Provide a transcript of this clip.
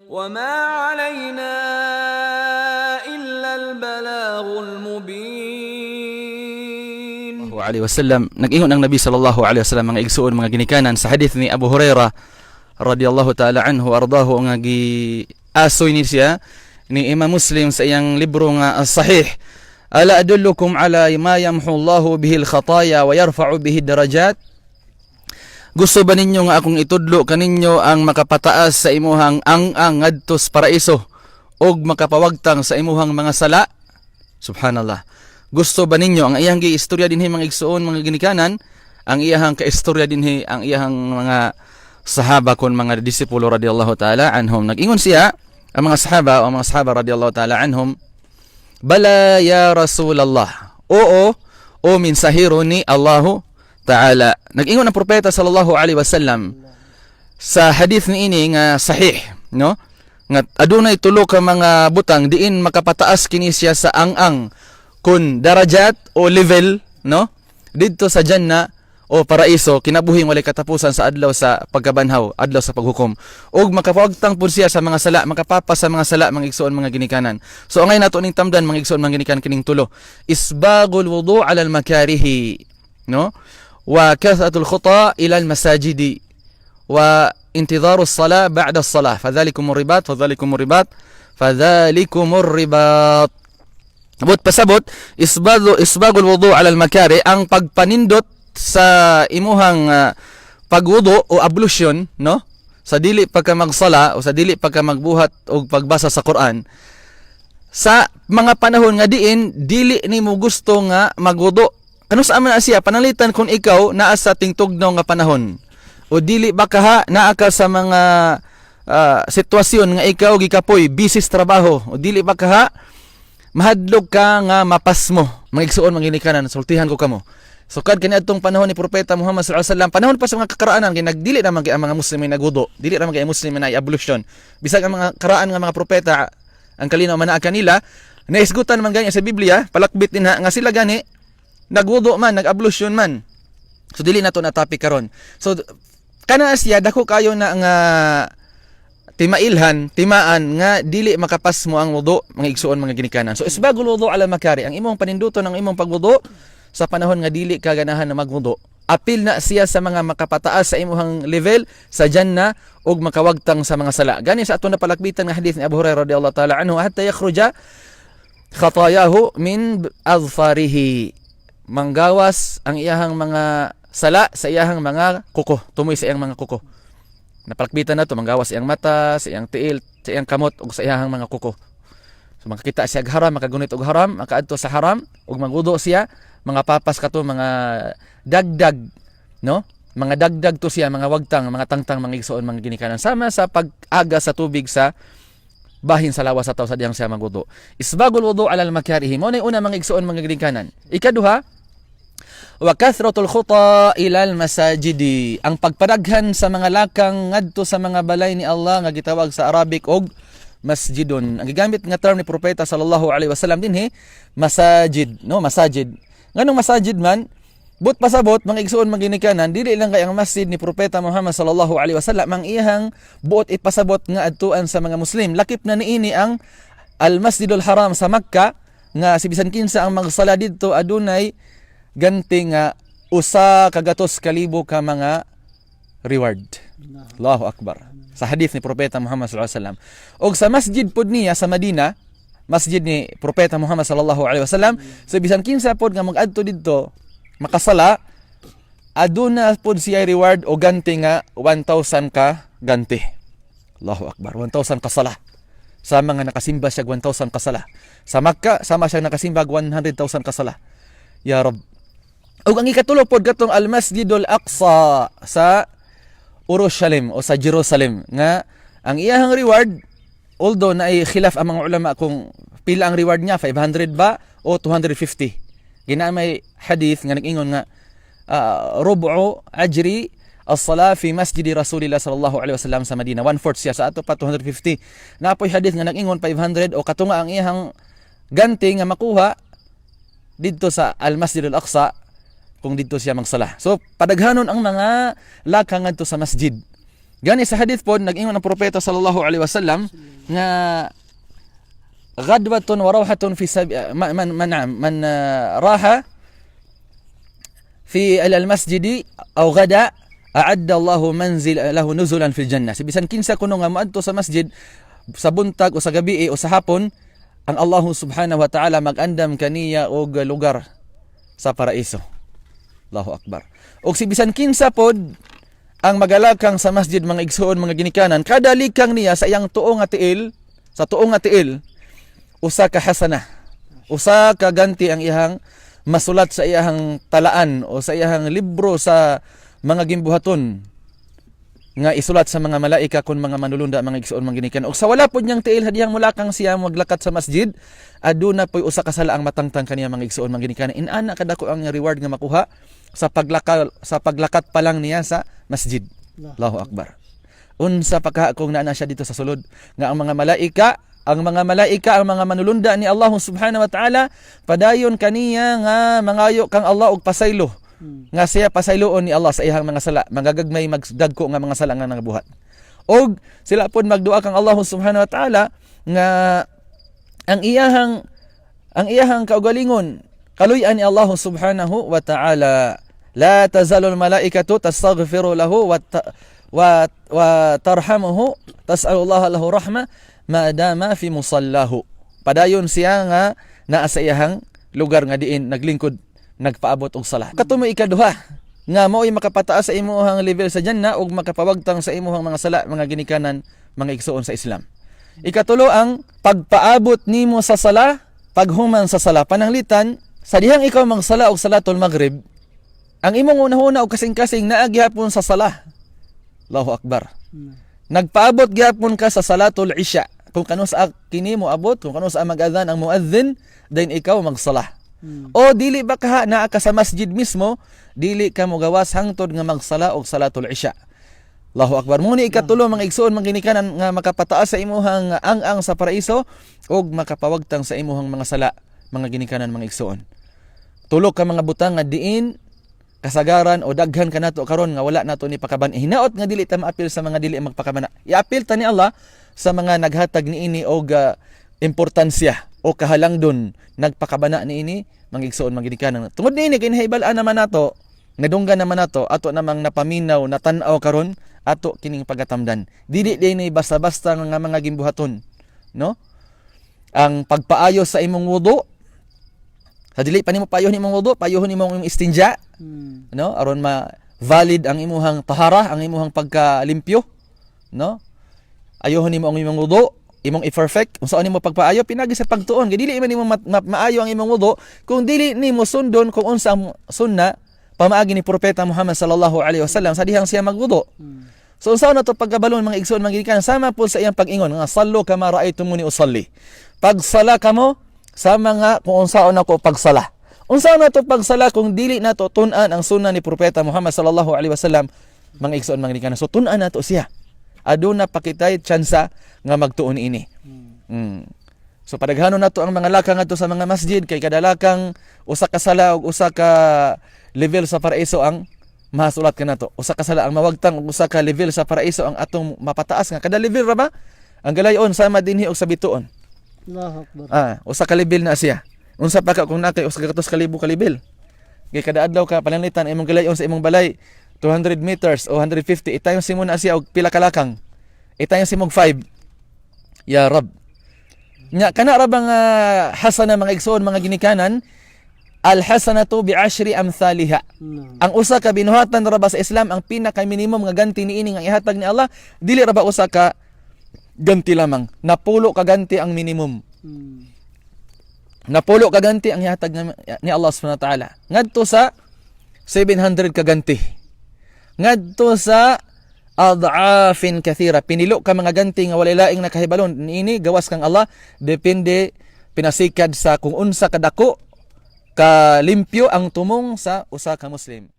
وما علينا إلا البلاغ المبين. Alaihi wasallam. Nag-ingon ang Nabi sallallahu alaihi wasallam, mga igsuon, mga ginikanan, sa hadith ni Abu Huraira radhiyallahu ta'ala anhu ardahu nga gi-asoy ni siya ni Imam Muslim sa iyang libro nga As-Sahih: "Ala adullukum ala ma yamhu Allahu bihi al-khataya wa yarfa'u bihi darajat?" Gusto ba ninyo nga akong itudlo kaninyo ang makapataas sa imuhang ang-ang ngadto sa paraiso ug makapawagtang sa imuhang mga sala? Subhanallah. Gusto ba ninyo? Ang iyang giistorya dinhi, mga igsuon, mga ginikanan, ang iyahang kaistorya dinhi ang iyahang mga sahaba kon mga disipulo radhiyallahu ta'ala anhum. Nag-ingon siya ang mga sahaba o mga sahaba radhiyallahu ta'ala anhum, "Bala ya Rasulallah." Oo, o mensahero ni Allahu Ta'ala. Nag-ingon ang propeta sallallahu alaihi wasallam sa hadith ni ini nga sahih, no? Nga adunay tulo ka mga butang diin makapataas kini siya sa ang-ang kun darajat o level, no? Didto sa janna o paraiso, kinabuhing walay katapusan sa adlaw sa pagkabanhaw, adlaw sa paghukom. Ug makapawagtang pud siya sa mga sala, makapapas sa mga sala, mga igsuon, mga ginikanan. So angay nato ning tamdan, mga igsuon, mga ginikanan, kining tulo. Isbagul wudu ala al makarihi, no? Wa kathratul khuta ila al masajidi wa intidaru as-salah ba'da as-salah. Fadhalikum ribat, fadhalikum ribat, fadhalikum ribat. Abot pasabot, isbagul wudu ala al makari, ang pagpanindot sa imuhang pagwudu o ablution, no? Sa dili pa ka magsala o sa dili pa ka magbuhat og pagbasa sa Quran sa mga panahon nga diin dili nimo gusto nga magwudu. Kanus-a man na siya? Pananglitan kung ikaw naa sa tingtugnaw nga panahon o dili ba kaha naa ka sa mga sitwasyon nga ikaw gikapoy, busy sa trabaho, o dili ba kaha mahadlok ka nga mapasmo. Mga igsuon, mga ginikanan, sultihan ko kamo. Sukad kani adtong panahon ni Propeta Muhammad sallallahu alaihi wasallam, panahon pa sa mga kakaraanan, kay nagdili naman kay ang mga Muslim ay nagwudo, dili naman kay ang Muslim ay ablution. Bisag ang mga karaan nga mga propeta, ang kalinaw man naa kanila, naisgutan man gani sa Biblia, palakbit din ha, nga sila gani nagwudo man, nag-ablution man. So dili na to na topic karon. So kana siya dako kayo na nga timailhan, timaan nga dili makapasmo ang wudu, mga igsuon, mga ginikanan. So isbagul wudu ala makari, ang imong paninduto ng imong pagwudu sa panahon nga dili ka ganahan na magwudu. Apil na siya sa mga makapataas sa imong level sa janna ug makawagtang sa mga sala. Gani sa ato na palakbitan nga hadith ni Abu Hurairah radhiyallahu ta'ala anhu, hatta yakhruja khatayahu min adfarihi. Manggawas ang iyahang mga sala sa iyahang mga kuko, tumoy sa iyang mga kuko. Napalakbitan na to, manggawas sa iyang mata, sa iyang tiil, sa iyang kamot ug sa iyahang mga kuko. So makakita siya og haram, makagunit og haram, makaadto sa haram ug magudo siya, mga papas kato mga dagdag, no? Mga dagdag to siya, mga wagtang, mga tangtang, mga igsuon, mga ginikanan. Sama sa pag-aga sa tubig sa bahin sa lawas sa tao sa diyang siya magudo. Isbagul wudu ala al makarihi. Mao na una, mga igsuon, mga ginikanan. Ikaduha, wa kathratul khuta ila al masajidi. Ang pagpadaghan sa mga lakang ngadto sa mga balay ni Allah nga gitawag sa Arabic og masjidun. Ang gigamit nga term ni propeta sallallahu alaihi wasallam dinhi, masajid, no? Masajid. Nganong masajid man? But pasabot, mga igsuon, mga ginikanan, dili lang kay ang masjid ni propeta Muhammad sallallahu alaihi wasallam ang iyang buot ipasabot nga adtuan sa mga Muslim. Lakip na niini ang Al Masjidul Haram sa Makkah nga si bisan kinsa ang magsala didto adunay ganti nga 100,000 ka mga reward. Allahu Akbar. Sa hadith ni Propeta Muhammad sallallahu alaihi wasallam. Og sa masjid pod niya sa Madina, masjid ni Propeta Muhammad sallallahu alaihi wasallam, so bisan kinsa pod nga mag-adto didto makasala, aduna pod siya reward o ganti nga 1,000 ka ganti. Allahu Akbar, 1,000 ka sala. Sa mga nakasimba siya 1,000 kasala. Sa Makkah, sama siya nakasimba 100,000 kasala. Ya Rab. Ug ang ikatulo pod katong Al Masjidul Aqsa sa Jerusalem o sa Jerusalem nga ang iyahang reward, although naay khilaf ang mga ulama kung pila ang reward niya, 500 ba o 250, gina may hadith nga nag-ingon nga rubu'u ajri as-salah fi masjidi Rasulillah sallallahu alaihi wasallam sa Madina, one fourth siya sa ato pa 250. Napoy hadith nga nag-ingon 500 o katunga ang iyahang ganti nga makuha didto sa Al Masjidul Aqsa kung didto siya magsala. So padaghanon ang mga lakang ngadto sa masjid. Gani sa hadith pod, nag-ingon ang propeta sallallahu alaihi wasallam nga غدوة وروحة في سب... من من من, من راح في إلى المسجد أو غدا أعد الله منزل له نزلا في الجنة. Si bisan kinsa kuno nga moadto sa masjid sa buntag o sa gabi o sa hapon, ang Allah subhanahu wa ta'ala mag-andam kaniya og lugar sa paraiso. Allahu akbar. Og si bisan kinsa pod ang magalakang sa masjid, mga igsuon, mga ginikanan, kada likang niya sa iyang tuo nga tiil, sa tuo nga tiil, usa ka hasana, usa ka ganti ang iyang masulat sa iyang talaan o sa iyang libro sa mga gimbuhaton nga isulat sa mga malaika kon mga manulunda, mga igsuon, mga ginikan. Og sa wala pod niyang tiil hadiyang mulakang siya maglakat sa masjid, aduna poy usa ka sala ang matangtang kaniya, mga igsuon, mga ginikanan. Inana kadako ang reward nga makuha sa paglakat pa lang niya sa masjid. Allahu akbar. Unsa pa ka kung naa na siya dito sa sulod nga ang mga malaika, ang mga manulunda ni Allah subhanahu wa ta'ala, padayon kaniya nga mangayo kang Allah og pasaylo nga siya pasayloon ni Allah sa iyang mga sala, magagagmay, magdagko nga mga sala nga nagabuhat. Og sila pod magdu'a kang Allah subhanahu wa ta'ala nga ang iyahang kaugalingon kaluy-an ni Allah subhanahu wa ta'ala. لا تزال الملائكة تستغفر له وترحمه، تسأل الله له رحمة ما دام في مصلاه. Padayon siya nga naa sa iyahang lugar nga diin naglingkod, nagpaabot og sala. Kato mo ikaduha nga mao'y makapataas sa imuhang level sa janna ug makapawagtang sa imuhang mga sala, mga ginikanan, mga igsuon sa Islam. Ikatulo, ang pagpaabot nimo sa sala paghuman sa sala. Pananglitan sa dihang ikaw magsala og salatul maghrib, ang imong unahuna og kasing-kasing naa gihapon sa sala. Allahu akbar. Nagpaabot gihapon ka sa salatul isya. Kung kanus-a kini mo abot, kung kanus-a mag-adhan ang muadhin, then ikaw magsala. O dili ba ka naa ka sa masjid mismo, dili ka mogawas hangtod nga magsala og salatul isya. Allahu akbar. Muni ikatulo, mga igsuon, mga ginikanan, nga makapataas sa imuhang ang-ang sa paraiso ug makapawagtang sa imuhang mga sala, mga ginikanan, mga igsuon. Tulo ka mga butang nga diin kasagaran o daghan kanato karon nga wala nato ni pakaban. Hinaot nga dili ta maapil sa mga dili magpakabana. Iapil ta ni Allah sa mga naghatag niini og importansya o kahalangdon, nagpakabana niini, mga igsuon, mga ginikanan. Tungod niini kay nahibal-an naman nato, nadunggan naman nato, ato namang napaminaw, natan-aw karon, ato kining pagatamdan. Dili din ni basta-basta nga mga gimbuhaton, no? Ang pagpaayo sa imong wudu, sa dili pa nimo paayuhon imong wudu, paayuhon imong imong istinja, no, aron ma valid ang imuhang tahara, ang imuhang pagkalimpyo, no? Ayuhon nimo ang imong wudu, imong i-perfect. Unsaon nimo pagpaayo? Pinagi sa pagtuon. Kay dili man nimo maayo ang imong wudu kung dili nimo sundon kung unsa ang sunna pamaagi ni propeta Muhammad sallallahu alaihi wasallam sa dihang siya magwudu. So unsaon na to pagkabalon, mga igsoon, mga ginikanan? Sama po sa iyang pag-ingon nga صلوا كما رأيتموني أصلي. Pagsala kamo sa mga kung unsaon ako pagsala. Unsaon na to pagsala kung dili nato tun-an ang sunna ni propeta Muhammad sallallahu alaihi wasallam, mga igsoon, mga ginikanan? So tun-an nato siya. Aduna pa kitay tsansa nga magtuon ini. So padaghanon nato ang mga lakang ngadto sa mga masjid kay kada lakang, usa ka sala ug usa ka level sa paraiso ang mahasulat ka nato. Usa ka sala ang mawagtang ug usa ka level sa paraiso ang atong mapataas nga kada level ra ba? Ang galayon sama dinhi og sa bituon. Allahu akbar. Ah, usa ka level na siya. Unsa pa ka kung naa kay usa ka gatos ka libo ka level? Kay kada adlaw ka, pananglitan imong galayon sa imong balay 200 meters o 150, i-times mo na siya og pila ka lakang. I-times mo og 5. Ya Rab. Nya kana ra bang hasana, mga igsoon, mga ginikanan, الحسنة بعشر أمثالها. Ang usa ka binuhatan ra ba sa Islam, ang pinaka minimum nga ganti niini nga ihatag ni Allah, dili ra ba usa ka ganti lamang? 10 ka ganti ang minimum. 10 ka ganti ang ihatag ni Allah subhanahu wa ta'ala. Ngadto sa 700 ka ganti. Ngadto sa أضعاف كثيرة. Pinilo ka mga ganti nga walay laing nakahibalon niini gawas kang Allah, depende pinasikad sa kung unsa kadako ka limpyo ang tumong sa usa ka Muslim.